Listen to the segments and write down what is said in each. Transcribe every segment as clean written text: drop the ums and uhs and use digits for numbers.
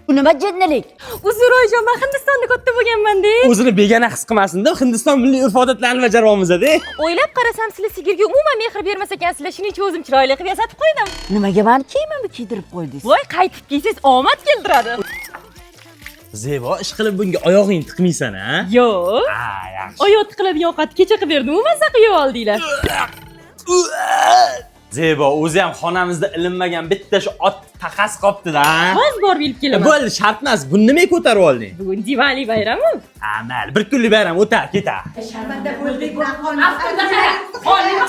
Bu nima jinnilik? Uzr oyijon, men Hindistonda katta bo'lganman-da. O'zini begona his qilmasin deb Hindiston milliy urf-odatlarini bajaryapmiz-da. O'ylab qarasam, sizlar sigirga umuman mehr bermas ekansizlar. Shuning uchun o'zim chiroyli qilib yasatib qo'ydim. Nimaga mani kiyimimni kiydirib qo'ydingiz? Voy, qaytib kiysangiz omad keltiradi. Zebo, ish qilib bunga oyog'ingni tiqmaysan, a? Yo'q. Ha, yaxshi. Oyoq tiqiladigan ovqatni kecha qilib berdim, u mazza qilib yeb oldinglar. Zebo, o'zi ham xonamizda ilinmagan bitta shu ot taqasi qolibdi-da. Hozir borib ilib kelaman. Bo'ldi, shart emas. Buni nimaga ko'tarib olding? Bugun Diwali bayrami. Ha, mayli, bir kunlik bayram o'tar, ketar.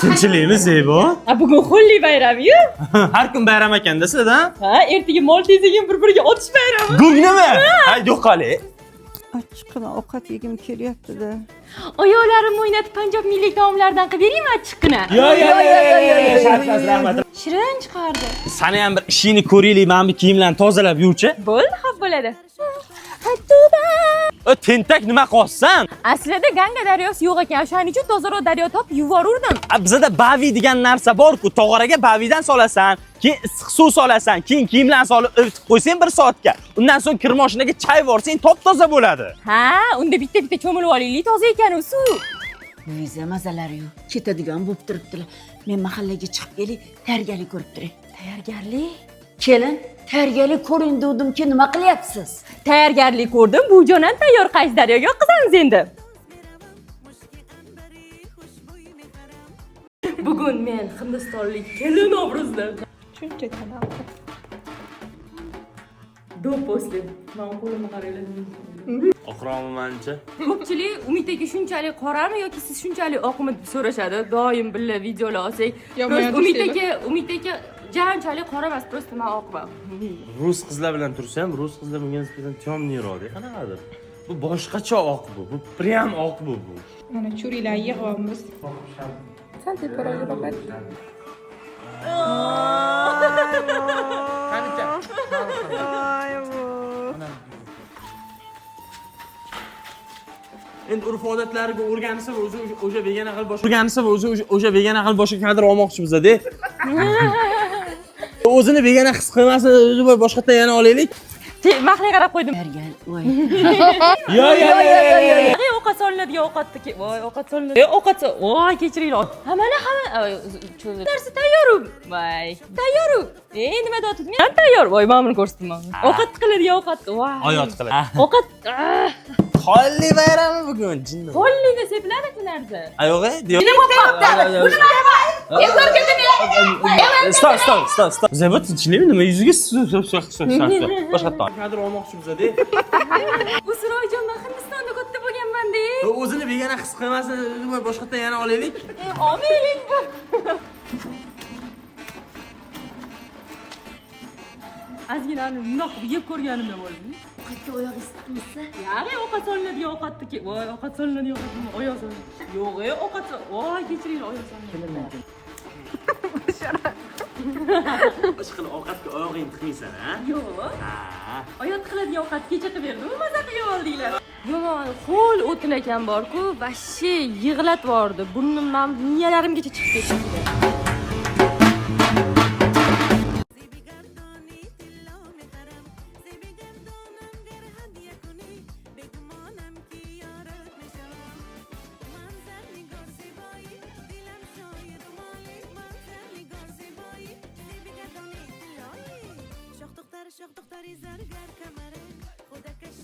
Tinchlikmi, Zebo? Ha, bugun Holi bayrami-yu. Har kun bayram ekanda sizlarda? Ha, ertaga mol tezagin bir-biriga otish bayrami. Gung nima? Ha, yo'qoling. Achchiqqina ovqat yegim kelyapti-da. Oyoqlarimni o'ynatib Panjob milliy taomlaridan qilib beraymi achchiqqina? Yo, yo, yo, yo, yo, shart emas, rahmat. Shirin chiqardi. Sani ham bir ishingni ko'raylik, mana bu kiyimlarni tozalab yuvchi. Bo'ldi, xaf bo'ladi. O tentak nima qilyapsan? Aslida Ganga daryosi yo'q ekan, o'shaning uchun tozaroq daryo topib yuvorurdim. A, bizada bavi degan narsa bor-ku, tog'oraga bavidan solasan, keyin issiq suv solasan, keyin kiyimlarni solib ivitib qo'ysang bir soatga. Undan so'ng kir mashinaga chay borsang top-toza bo'ladi. Ha, unda bitta-bitta cho'milib olaylik, toza ekan u suv. Buviza mazalari yo'q. Ketadigan bo'lib turibdilar. Men mahallaga chiqib kelay, tayyorgarlik ko'rib turay. Tayyorgarlik? Kelin, tayyorgarlik ko'ring degdimki, nima qilyapsiz? Tayyorgarlik ko'rdim, bu jonan tayyor qaysi daryoga oqizamiz endi? Bugun men hindistonlik kelin obrazida. Shuncha kanal. Do после. Men qo'limni qaranglar. Oqromi mancha. Ko'pchilik Umid aka shunchalik qorami yoki siz shunchalik oqmi deb so'rashadi. Doim birga videolar olsak. Yo, Просто men Umid deydi. aka, Umid aka janchalik qora emas, просто men oqman. Rus qizlar bilan tursa ham rus qizlar bunga nisbatan temniroq, qanaqadir. Bu boshqacha oq bu. Bu prям oq bu bu. Mana churilar yig'yapmiz. Sal teparoqga boqadi. Voy bu. Endi urf-odatlariga o'rgansa o'zi o'sha begona qilib boshqa o'rgansa o'zi o'sha begona qilib boshqa kadr olmoqchi bizada. O'zini begona his qilmasin, o'zi boshqatdan yana olaylik. Mahliga qarab qo'ydim. Tayyorgar, voy. Yo yo yo yo yo. Ey, ovqat solinadigan ovqatni voy, ovqat solinadi. Ey, ovqat voy, kechiringlar. Ha, mana hamma narsa tayyor-u. Voy, tayyor-u. Ey, nima deyapsiz? Men tayyor. Voy, men buni ko'rsatdim. Ovqat qiladigan ovqat. Voy. Oyot qiladi. Ovqat. Holli bayrami bugun jinni. Qo'lingda sepiladi bu narsa. Ayo'g'i? Stop, stop, stop, stop. Zebo tinchlikmi? Nima yuziga boshqatdan. Kadr olmoqchi bizada. Uzr oyijon, men Hindistonda katta bo'lganman-da. O'zini begona his qilmasin, boshqatdan yana olaylik. Olmaylik. Ozgina bundoq qilib yeb ko'rganimda bo'ldi. Ovqatga oyoq istiqmisa? Ya'ni ovqat solinadigan ovqatni voy, ovqat solinadigan ovqat oyoq solinadi. Yo'q, ey, ovqat voy, kechiringlar, oyoq solinadi. Ish qilib ovqatga oyog'ingni tiqmaysan, ha? Yo'q. Oyoq tiqiladigan ovqat kecha qilib berdim, maza qilib yeb oldinglar. Yomon ho'l o'tin ekan bor-ku, vashshe yig'latib yubordi. Burnim ham miyalarimgacha chiqib ketdi. شاخ دختری زرگر کمره خودکش